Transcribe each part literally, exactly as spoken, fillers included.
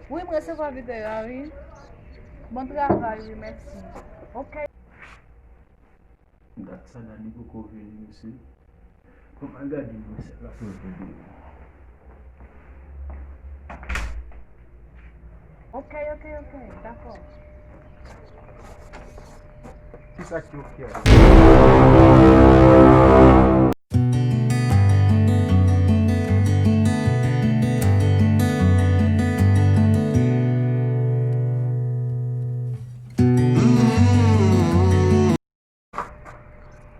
Wi, m resevwa videyo a, wi. Bon travay, wi, mèsi. Ok. Dat sa Dani poko vini, mesye. Bon, al gade mwen sèl la pou l vini. Ok, ok, ok, dakò. Kisa ki ok a?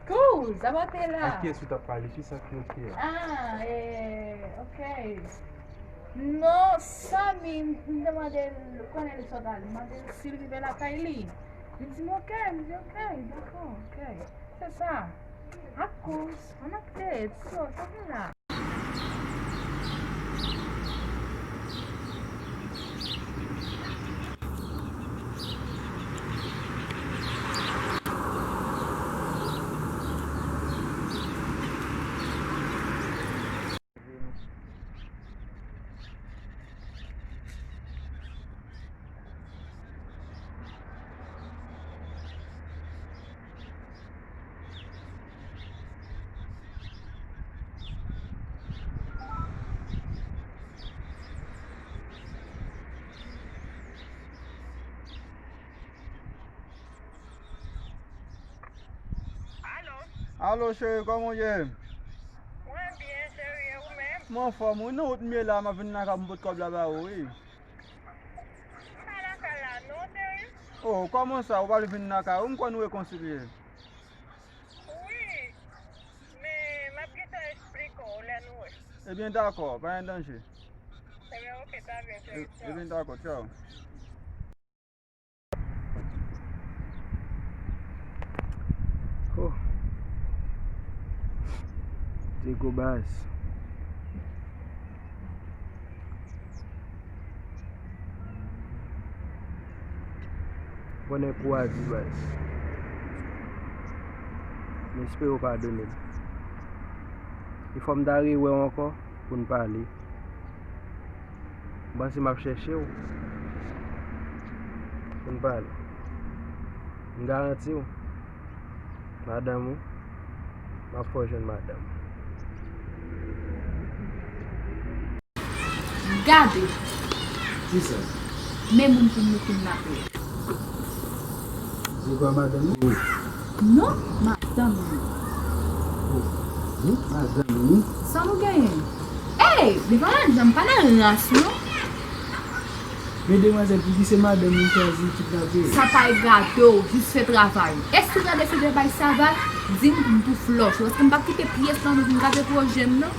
Cool, sa va te la. Ak kiyès ou t ap pale? Kisa ki ok a? Ah, eh, ok. Non, Samy, m te mande l, konnen li sot ale, m mande l si l rive lakay li. Li di m ok, m di ok, dakò, ok. Se sa. Ak kous, ann ap peye, so, sa vin la. Alo? Alo, cheri, kòman w ye? Mwen byen, cheri, e ou menm? Mwen anfòm, wi. Nan wout m ye la, m ap vin lakay pou m pot kòb la ba ou, wi. M pa lakay la non, cheri. Oh, kòman sa? Ou pa vle vin lakay ou? M kwè nou rekonsilye. Wi, men m ap gentan esplike w lè nou wè. Ebyen, dakò, pa gen danje. Ebyen, ok, ta byen, cheri. E-, ebyen, dakò, tchaw. Oh. Diego Baz. Konnen kou a di baz. M espere w padone m. E fò m ta rewè w ankò pou n pale. M panse m ap chèche w pou n pale. M garanti w, madanm ou, m ap fè w jwenn madanm ou. Gade! Kisa? Men moun pou nou kidnape. Se kwa madanm ou? Non, madanm li. Oh, hmm, madanm li. Sa nou genyen? Ey, men pa madanm, pa nan rans, non. Men demwazèl, pou ki se madanm li chwazi kidnape? Sa pa egade w, jis fè travay ou. Èske w ka deside bay Saval? Di m pou m tou flòch ou, paske m p ap kite pyès nan nou vin gade pwojè m, non.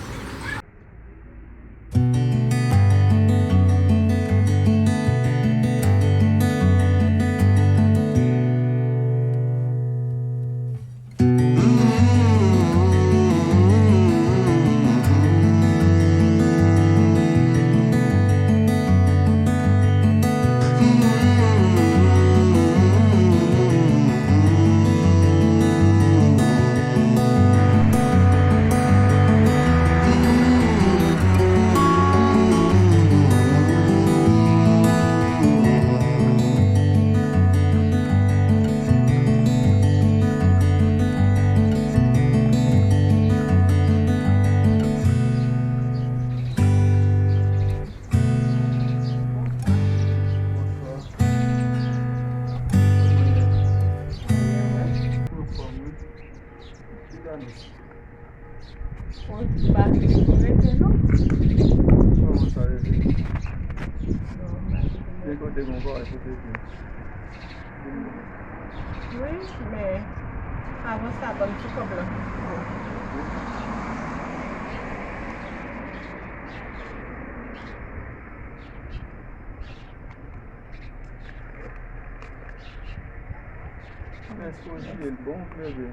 Bonswa. Anfòm, wi. Ki Dani? Bon, m pa kite pou rete, non. Kòman sa rete? Bon, m pa kite pou rete. Gen kote gon bagay pou te di. Wi, men avan sa, ban m ti kòb la. Èske w jere l bon, bebe?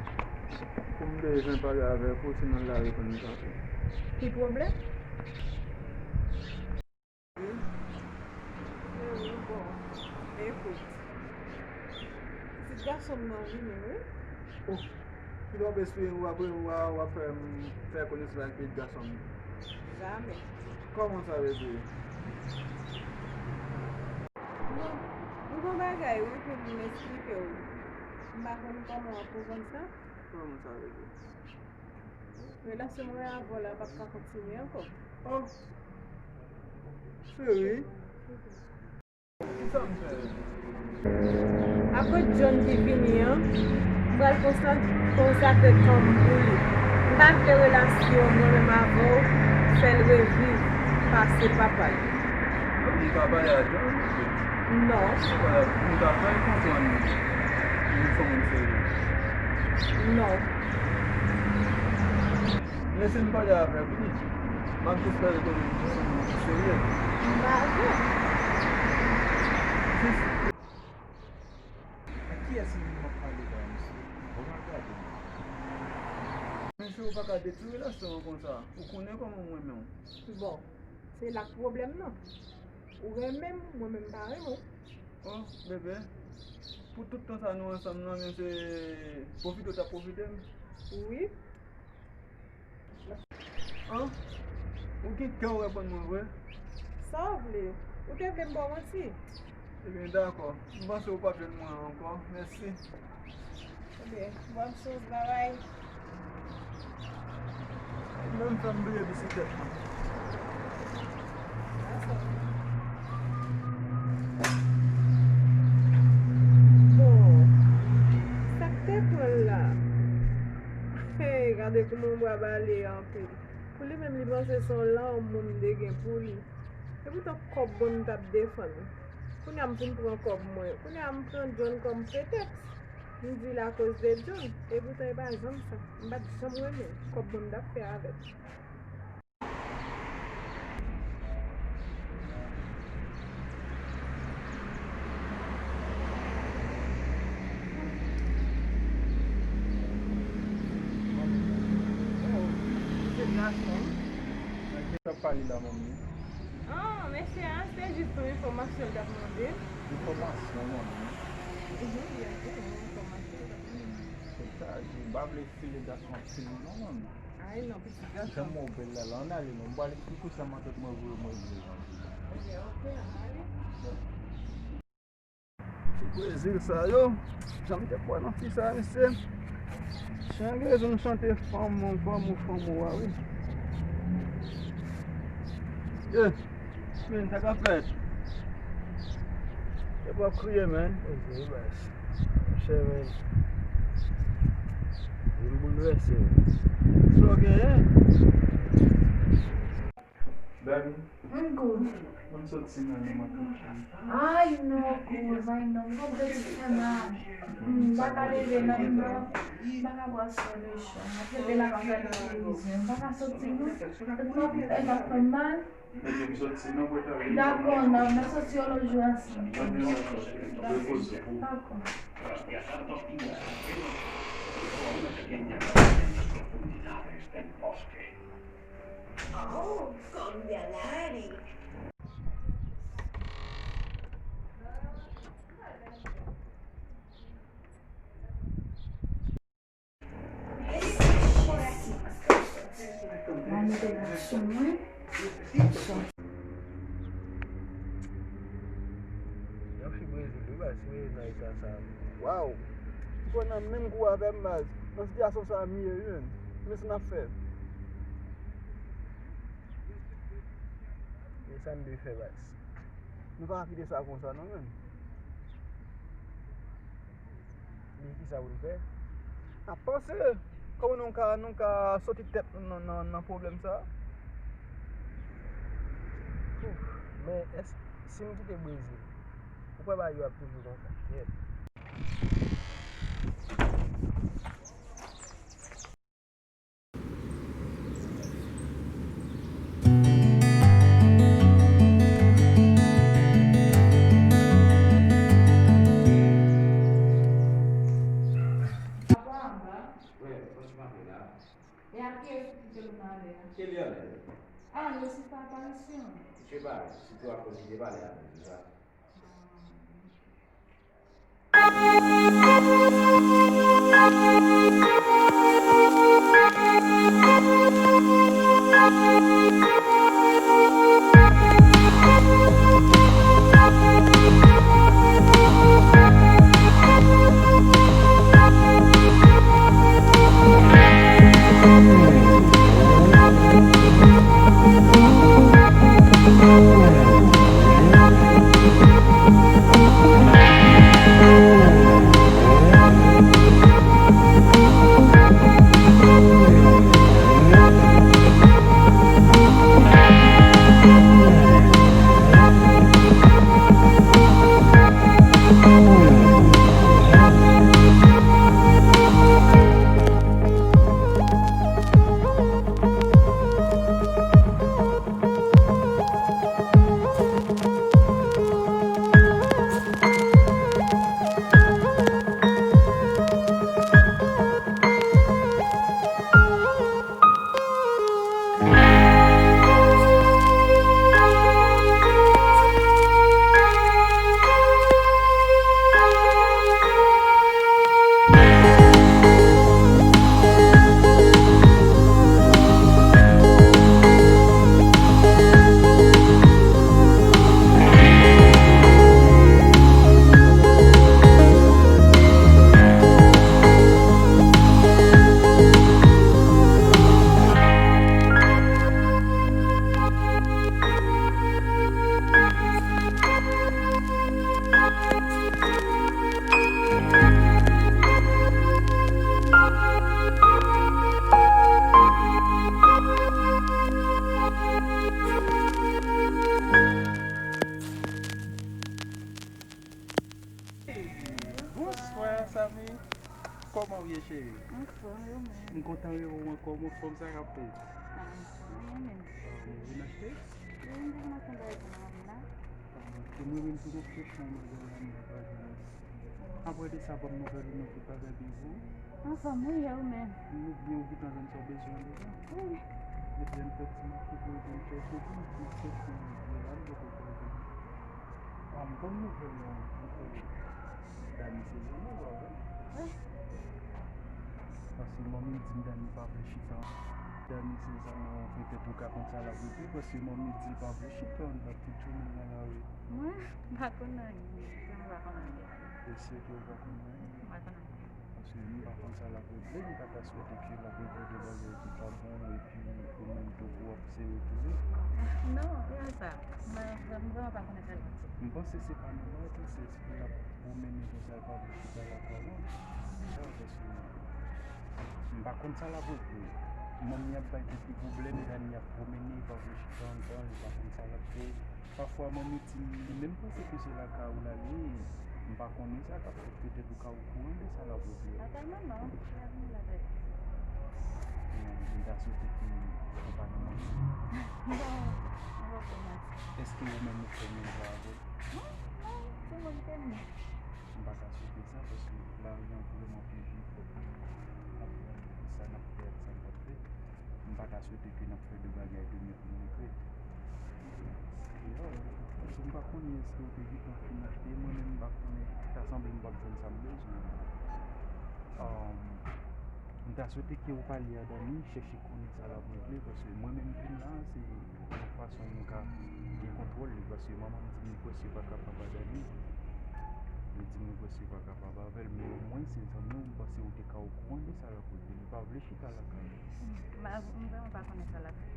Pou m bezwen pale avèk ou, se nan lari pou n ka fè. Ki pwoblèm? Wi, bon, ekout. Ti gason m nan vini, wi. Oh, ki w ap espere w ap, w ap, w ap fè m fè konesans ak pitit gason m? Jamè. Kòman sa, bebe? Ay wi, pou m eksplike w. M pa konn kòman w ap konprann sa. Kòman sa vle di? Relasyon mwen avè w la p ap ka kontinye ankò. Oh, cheri. Kisa m fè? Apre John ki vini an, m pral konsa-, konsakre kò m pou li. M pa vle relasyon mwen menm avè w fè l reviv pase papa l. Donk, li pa pale a John? Non. Li pa pale a, m ta fè l konprann li se yon moun serye. Non. Lese m pale avèk li. M ap jis fè l konnen m se yon moun ki serye. M pa vle. Jis. A kiyès menm m ap pale la, mesye? Bon, m ap gade. Men cheri, ou pa ka detwi relasyon an konsa. Ou konnen kòman m renmen w. Bon, se la k pwoblèm nan. Ou renmen m, mwen menm m pa renmen w. Oh, bebe. Pou tout tan sa nou ansanm nan, men se pwofite w t ap pwofite m? Wi. An? Ou gen kè w reponn mwen vre? Sa w vle? Ou te vle m ba w manti? Ebyen, dakò. M panse ou p ap jwenn mwen ankò. Mèsi. Ebyen, bòn chans, babay. Ou menm fè m bliye bisiklèt mwen. Bon, sa k te pran l la? Hey, gade kouman bwa bale anpil. Pou li menm, li panse se yon lanmou m te gen pou li. Epoutan kòb mwen m t ap defann. Kounye a m fin pran kòb mwen. Kounye a m pran John kòm pretèks. M di l akoz de John. Epoutan e pa janm sa. M pa t janm renmen l. Kòb mwen m t ap fè avè l. Oh, se gason wi. Nan ki w ap pale la, manmi? Ah, mesye a, se jis yon enfòmasyon l t ap mande. Enfòmasyon, manmi? Mhm, byen, byen, yon enfòmasyon l t ap mande. Se sa, di, m pa vle file gason ap file non, manmi. Ay, non, pitit gason. Jan mwen bèl la, la, ann ale, non. M pral eksplike w sa matant mwen voye mwen vle, manmi. Ok, ok, ann ale. Ti Brezil sa yo, jan m te kwè nan fi sa, mesye. Chen gen rezon chante fanm ou, fanm ou, fanm ou a, wi. Yeah. Men, sa k ap fèt? Epa w ap kriye, man. Oke, baz. Monchè, man. Vin boulvèse, man. Sa w genyen? Dani, m good. Ann soti nan men mwen tout tan. Ay, non, good, ay, non, m gon gwo ti fè mal. M pa ka leve nan, non. M pa ka bwè solution. M ap leve la, m ap gade televizyon. M pa ka soti, non. Tèt mwen ap fè mal. Dakò, n a, n a soti yon lòt jou ansanm. Dakò. Oh, con Delari. Mwen mete bouch sou mwen. Yon fi Brezil wi baz, si w nan eta sa. Waw! M kwè nan menm kou avè m baz. Nan sitiyasyon sa a m ye wi menm. Men sa n ap fè. Men sa n dwe fè baz. Nou pa ka kite sa konsa non menm. Men kisa pou n fè? N ap panse kòman nou ka, nou ka soti tèt nou nan, nan, nan pwoblèm sa a. Ouf, men èske si m kite Brezil, ou kwè bagay yo ap toujou konsa? Yèt. Papa anba. Wè, pòs mwen la. E a kiyès ou kite l nan ale a? Kite li ale. Ah, li osi fè aparisyon. Misye pa, sitou akoz li te pale avè l, se sa. Bonswa, Samy. Kòman w ye, cheri? Anfòm, yo menm. M kontan rewè w ankò, mon frè, sa k ap fèt? Anfòm, yo menm. Ou vin achte? Yo menm, m ap fè bagay pou mwen la. E mwen menm tou, m ap chèche yon bagay la, m pa jwenn. Apre de sa, ban m nouvèl ou, non, tout bagay byen pou ou? Anfòm, wi, yo menm. Nou byen, ou gentan jwenn sa w bezwen deja? Wi. Ebyen, m fè ti mache pou ou, m chèche tou, m chèche yon bagay la, m poko jwenn. Ah, m konn nouvèl la, nouvèl Dani se zanmi w, pa vre? Wi. Paske manmi di m Dani pa vle chita. Dani se zanmi w, petèt ou ka konn sa l ap regle, paske manmi di l pa vle chita, l ap tout jounen nan lari. Mwen, m pa konn anyen. Mwen pa konn anyen. E se ke ou pa konn anyen? M pa konn anyen. Paske m pa konn sa l ap regle, m pa ta swete ke l ap regle de bagay ki pa bon, epi ou menm tou pou w ap sere tou. Non, se pa sa. Mwen, mwen vrèman pa konnen sa l ap di. M panse se pa nòmal tou, se l ap pwomennen konsa, l pa vle chita lakay ou. Sa, paske m pa konn sa l ap regle. Manmi ap bay tèt li pwoblèm, Dani ap pwomennen, li pa vle chita anndan, li pa konn sa l ap fè. Pafwa, manmi di m, li menm panse ke se lakay ou l ale, m pa konnen sa k ap fèt, petèt ou ka okouran de sa l ap regle. Lakay manman, se la vin lakay. Men, m ta swete ke ou pa nan manti. Non, mwen pa fè manti. Èske ou menm ou fè menm jan avè l? Non, non, se mwen ki fè m. M pa ta swete sa, paske lari an vrèman pyeje. Apre sa n ap fè ak sa n p ap fè. M pa ta swete ke n ap fè de bagay demen pou n regrèt. Yo, paske m pa konnen èske ou te gentan fin achte, mwen menm m pa konnen, ta sanble m p ap jwenn sa m bezwen. Um, m ta swete ke ou pale a Dani, chèche konnen sa l ap regle, paske mwen menm vin la, se yon fason m ka gen kontwòl li, paske manman m di m li prèske pa kapab a Dani. Li di m li prèske pa kapab avè l, men omwen se zanmi w, m panse ou te ka okouran de sa l ap regle. Li pa vle chita lakay ou. M pa, m vrèman pa konnen sa l ap fè.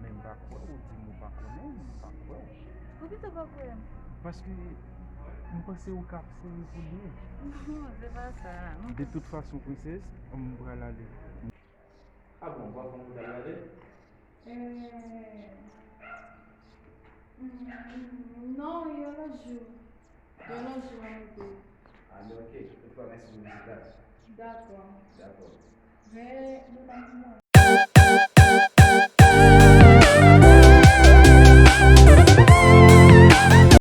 Men m pa kwè ou di m ou pa konnen, m pa kwè w. Ou pito pa kwè m. Paske m panse ou ka ap sere pou li. Non, se pa sa. Mwen De tout fason, prensès, m pral ale. Ah bon, ou pa konn kote l ale? Euh, mm, non, yon lòt jou. Yon lòt jou, an ete. Ah, men ok. Toutfwa, mèsi pou vizit la. Dakò. Dakò. Men, nou nan moman